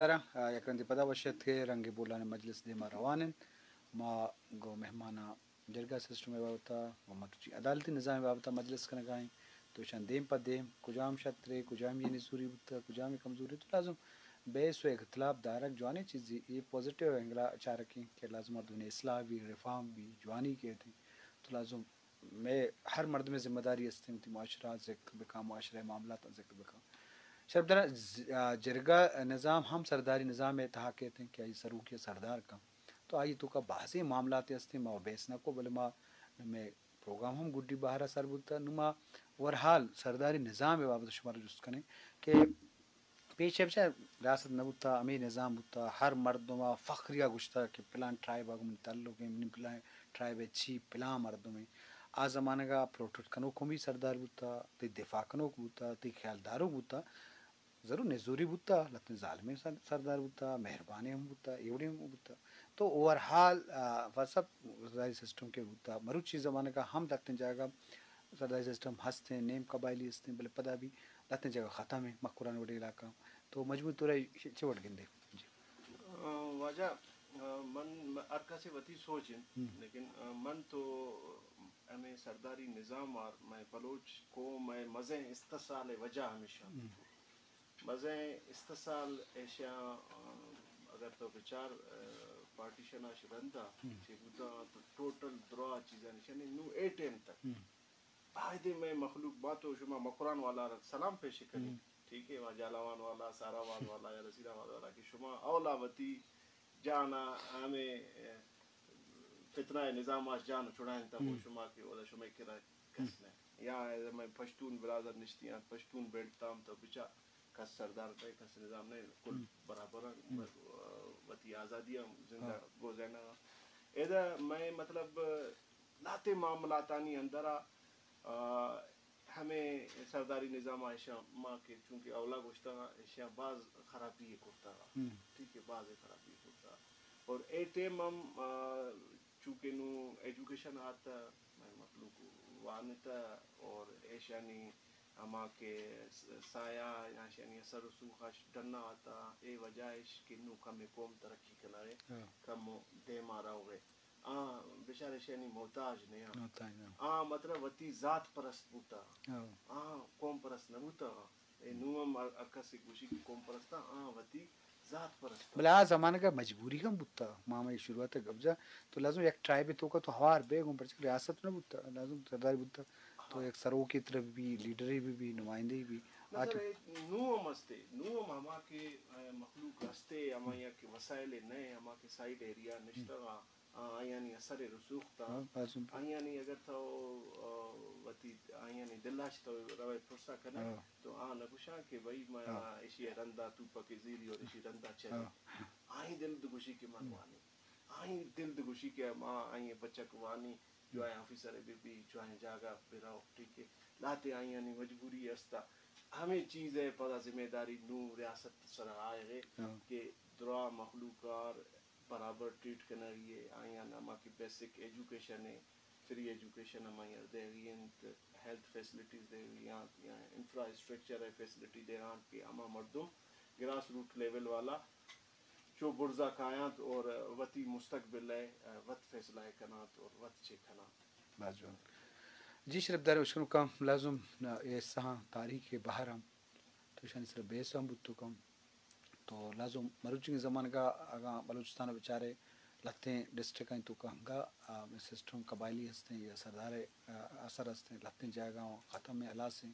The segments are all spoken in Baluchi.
سر، آ، یک رندے پدا وش اتکے، رنگ بولان مجلس دیما روان انت۔ ما گوں مہماناں جرگہ سسٹم ء بابت ء و مروچی عدالتی نظام ء بابت ء مجلس کنگا ایں۔ تو اشاں دیم پہ دیم کجام شترے، کجام یعنی زوری بوتہ، کجام کمزوری، تو لازم بحث و اختلاف دارگ جوانیں چیزے، اے پازیٹیو اینگل ء چارگ ایں کہ لازم مردمانی اصلاح بی، ریفارم بی، جوانی کیت۔ تو لازم مئے ہر مردمے ذمہ داری است انت، وتی معاشرہ ء ذکر بکن، معاشرہ ء معاملات ء ذکر بکن۔ شرپ دار ز-، آ، جرگہ نظام ہم سرداری نظام ء تہا کیت انت کہ آئی سروکی ء سردار کن۔ تو آئی توکا بازیں معاملات ہستیں، ما بحث نہ کو، بلے ما، مئے پروگرام ہم گڈی بہر ء سر بوتہ۔ نوں ما اوورہال سرداری نظام ء بابت شمارا جست کنیں کہ پیش ء بچار ریاست نہ بوتہ، ہمے نظام بوتہ، ہر مردم ء فخری ء گوشتہ کہ پلان ٹرائب ء گوں منی تعلق انت، منی پلان ٹرائب ء چی پلان مردم انت۔ آ زمانگ ء پروٹیکٹ کنوک ہم بی سردار بوتہ، تئی دفاع کنوک بوتہ، تئی خیال داروک بوتہ۔ ضرور نزوری بوتہ، لہتیں ظالمیں سر-، سردار بوتہ، مہربانیں ہم بوتہ، اے وڑیں ہم بوتہ۔ تو اوورہال، آ، فلسف-، سرداری سسٹم کہ بوتہ، مروچی زمانگ ء ہم لہتیں جاگہ سرداری سسٹم ہستیں، نیم قبائلی ہستیں، بلے پدا بھی لہتیں جاگہ ختم ہیں، مکران وڑیں علاقہ۔ تو مجموعی طور ء چ-، چے وڑ گندے؟ جی۔ آ، واجہ، آ، من، من ہر کسے وتی سوچ انت، ہم۔ لیکن، آ، من تو ہمیں سرداری نظام آر مئے بلوچ قوم ء مزیں استحصال ء وجہ ہمیشہ۔ ہم۔ مزیں استحصال ایشاں، آ، اگر تو بچار، آ، پارٹیشن اش رندا ہم۔ چے بوتا تو ٹوٹل درا چیزاں نشانی نو اے ٹائم تک۔ ہم۔ بایدیں مئے مخلوق بات و شما مکران والا را سلام پیش کنی۔ ہم۔ ٹھیک ہے، واجہ جھالاوان والا، سہرآباد والا یا نصیر آباد والا کہ شما اولا وتی جانا ہمیں، اے، فتنہ نظام آش جان چھڑائیں تا ہم۔ شما کہ اولا شما کرا کس ہم۔ نہ۔ یا مئے پشتون برادر نشتی آں، پشتون بیلٹ تام تو بچا کس سردار نہ، کس نظام نہ، کل ہم۔ برابر ہیں، ہم۔ وتی آزادی ہم زندہ ہاں۔ گوزینہ۔ ادا مئے مطلب لہتے معاملاتانی اندرا، آ، ہمے سرداری نظام ء ایشاں ما کہ چونکہ اولا گوشتگ ء ایشاں باز خرابی ء کرتگ ء۔ ہم۔ ٹھیک ہے، باز خرابی ء کرتگ ء۔ اور اے ٹائم ہم، آ، چونکہ نوں ایجوکیشن آت، مئے مخلوق وانت اور ایشانی ہما کہ س-، سایہ یا ایشانی اثر رسوخ اش ڈنا آتا، اے وجہ اش کہ نوں کمے قوم ترقی کنائے، ہاں۔ کم دیما روغے۔ آ بچار ایشانی محتاج نہ آں۔ محتاج نہ آں۔ آ مطلب وتی ذات پرست بوتا۔ ہاں۔ آ قوم پرست نہ بوتا۔ اے نوں ہم ہر، ہر کس گوشی کہ قوم پرست آں، آ وتی ذات پرست آں۔ بلے آ زمانگ ء مجبوری ہم بوتا۔ ما ہمے شروعات ء گپ جا تو لازم یک ٹرائب توکا تو ہوار بے گوں، پرچہ کہ ریاست نہ بوتا، لازم سرداری بوتا۔ تو ہاں۔ یک سروکی طرف بھی، لیڈری بھی، بھی نمائندے بھی۔ نہ آ سر، تو اے نوں ہم ہستے، نوں ہم ہما کہ، اے، مخلوق ہستے، ہما یا کہ وسائل نئے، ہما کہ سائیڈ ایریا نشتگا، آ، آیانی اثر رسوخ تا۔ ہاں، لازم۔ آیانی اگر تو، آ، وتی آیانی دلاش تو روئے پرسا کنئے، ہاں۔ تو آ نہ گوشاں کہ بھئی ما، ہاں۔ اشی رندا توپک زیری اور اشی رندا چلی۔ ہاں۔ آئی دل دگوشی کہ من، ہم۔ وانی۔ آئی دل دگوشی کہ ما آئی بچک وانی، جوائیں آفیسر بہ بی، جوائیں جاگہ برو، ٹھیک ہے۔ لہتے آیانی مجبوری استا۔ ہمے چیز ء پدا ذمہ داری نوں ریاست سرا آئے ہاں۔ کہ درا مخلوق آر برابر ٹریٹ کنگی ء، آیاں ہما کہ بیسک ایجوکیشن ء، فری ایجوکیشن ہمائی ء دیگی انت، ہیلتھ فیسلٹیز دیگی انت، یا انفراسٹرکچر ء فیسلٹی دیگا انت کہ ہما مردم گراس روٹ لیول والا چو برزا کایانت اور وتی مستقبل ء وت فیصلہ ء کنانت اور وت چے کنانت۔ باز جوان۔ جی شرپ دار اشکنوکاں لازم اے سہاں تاریخ ء بہر ہم تو اشانی سر بیس ہم بوتو کم۔ تو لازم مروچی زمانگا اگاں بلوچستان بچارے لہتیں ڈسٹرکٹ ہیں تو کہ ہنگا، آ، سسٹم قبائلی ہستیں یا سردار، آ، اثر ہستیں، لہتیں جاگہ ختم ہیں، ہلاس ہیں،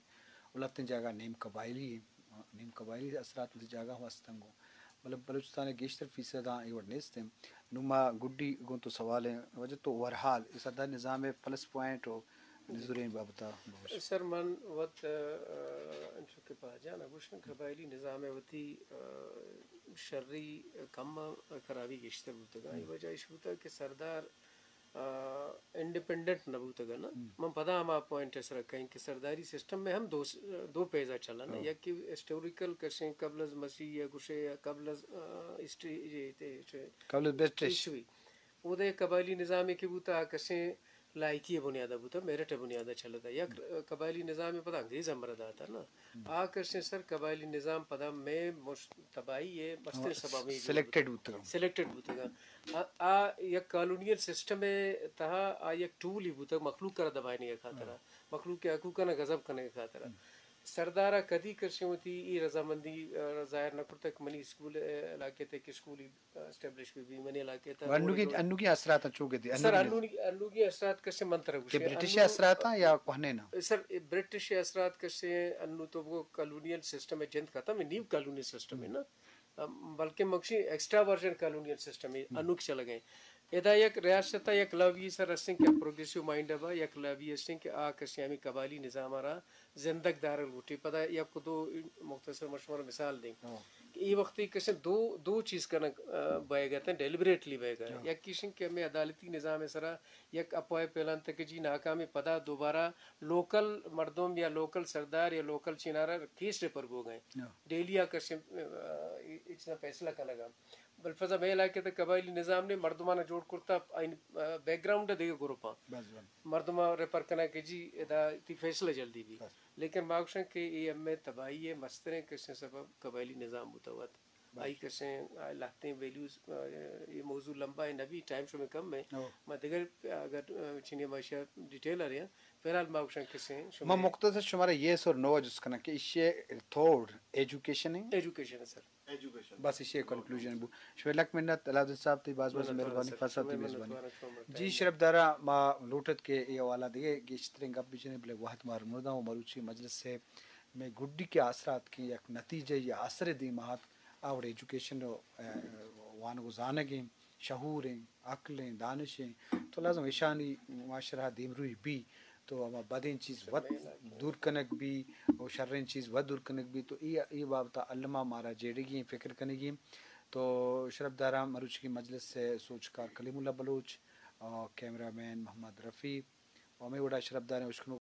و لہتیں جاگہ نیم قبائلی ہیں، نیم قبائلی اثرات وتی جاگہ ہستنگو۔ بلے بلوچستان گیشتر فیصد آں اے وڑ نیست ہیں۔ نوں ما گڈی گوں تو سوال ہیں، وجہ تو اوورہال اے سردار نظام پلس پوائنٹ و نزوریں بابتا بگوش۔ سر، من وت، آ، انچو کہ پاجان ء گوشن، قبائلی نظام ء وتی، آ، شری کم ء خرابی گیشتر بوتگ۔ آئی ہم۔ وجہ اش بوتگ کہ سردار، آ، انڈیپینڈنٹ نہ بوتگ نا۔ ہم۔ من پدا ہما پوائنٹ ء سر کئیں کہ سرداری سسٹم میں ہم دو س-، دو پیزا چلن۔ ہاں۔ یک کہ ہسٹوریکل کشیں، قبل از مسیح یا گوشے یا قبل از، آ، ہسٹری، یہ تے، چے، قبل از برٹش۔ عیسوی۔ اودے قبائلی نظامے کہ بوتا، آ کسیں لائکی ءِ بنیاد ءَ بوتگ، میرٹ ءِ بنیاد ءَ چلتگ. یک قبائلی نظام ءَ پدا انگریز ہم را داتگ نا. آ کشیں سر قبائلی نظام پدا مئے مش-، تباہی ءِ مستریں سبب ہمے سلیکٹڈ بوتگ. سلیکٹڈ بوتگ. آ، آ یک کالونیل سسٹم ءِ تہا آ یک ٹول ہی بوتگ مخلوق ءَ را دبائینگ ءِ خاطر ءَ، مخلوق ءِ حقوقاں ءَ غضب کنگ ءِ خاطر ءَ. سردار ءَ کدی کشیں وتی اے رضامندی، آ، ظاہر نہ کرتگ کہ منی اسکول ءِ علاقے ءِ تہ کہ اسکول اسٹیبلش بہ بی منی علاقے ءِ تہ. انوگیں، انوگیں اثرات چو گدی؟ سر، انوگیں انوگیں، انوگیں اثرات کسے من ترا کہ گوشے، برٹش انو-، اثرات یا کوہنیں نا؟ سر، برٹش اثرات کسے، انو تو وہ کالونیل سسٹم ہے، جند ختم ہے، نیو کالونیل سسٹم ہے نا. ام، بلکہ مکشی ایکسٹرا ورژن کالونیل سسٹم ہے، انوک چل گئے. ادا یک ریاست ءِ یک لابی سر ہستیں کہ پروگریسو مائنڈ ءَ با، یک لابی ہستیں کہ آ کسے ہمیں قبائلی نظام ءَ را زندگ دارگ لوٹی. پدا یک دو مختصر من شمارا مثال دیں کہ اے وقتی کسیں دو، دو چیز کنگ، آ، بئیگ ءَ اتیں، ڈیلیبریٹلی بئیگ ءَ. یک ایشیں کہ ہمیں عدالتی نظام ءِ سرا یک اپوائے پیلان تک جی ناکامی پدا دوبارہ لوکل مردم یا لوکل سردار یا لوکل چینارا کیس ریفر بوگ ءَ ایں. ڈیلی آ کسیں، آ، اے، اے چیزاں فیصلہ کنگ ءَ. بلفظ مئے علاقے ءِ تہ قبائلی نظام نے مردماں جوڑ کرتا، آئین، آ، بیک گراؤنڈ ءَ دیگہ گروپاں. مردماں ریفر کناں کہ جی ادا تی فیصلہ جلدی بی. لیکن ما گوشاں کہ اے ہمے تباہی ءِ مستریں کسیں سبب قبائلی نظام بوتا وت. آئی کسیں، آ، لہتیں ویلیوز، آ، اے موضوع لمبا ہے نبی، ٹائم شمے کم ہے. ما دگر، آ، اگر، آ، چنی ما اشیا ڈیٹیل ءَ رہے ہیں. فی الحال ما گوشاں کسیں ما شمے مختصر شمارا یس اور نو جست کناں کہ ایشی تھوڑ ایجوکیشن ہے. ایجوکیشن ہے سر. بس ایشی کنکلوژن بو. شمے لک منت علاؤدین صاحب، تی باز باز مہربانی، فیصل تی میزبانی. جی شرف دارا، ما لوٹت کہ اے حوالہ دیگہ گیشتریں گپ بجنیں، بلے وہد مار مرداں و مروچی مجلس سے میں گڈی کے آسرات کے یک نتیجہ یا اثر دیما آت، آ وڑ ایجوکیشن و، آ، وانگ و زانگیں، شعوریں، عقلیں، دانشیں، تو لازم ایشانی معاشرہ دیمروی بی. تو ہما بدیں چیز وت دور کنگ بی و شریں چیز وت دور کنگ بی. تو اے، اے بابت الما مارا جیڑگی ایں، فکر کنگی ایں. تو شرف داراں مروچی مجلس ءِ سوچکار کلیم اللہ بلوچ، آ، کیمرہ مین محمد رفیع، و ہمے وڑا شرف داریں اشکنو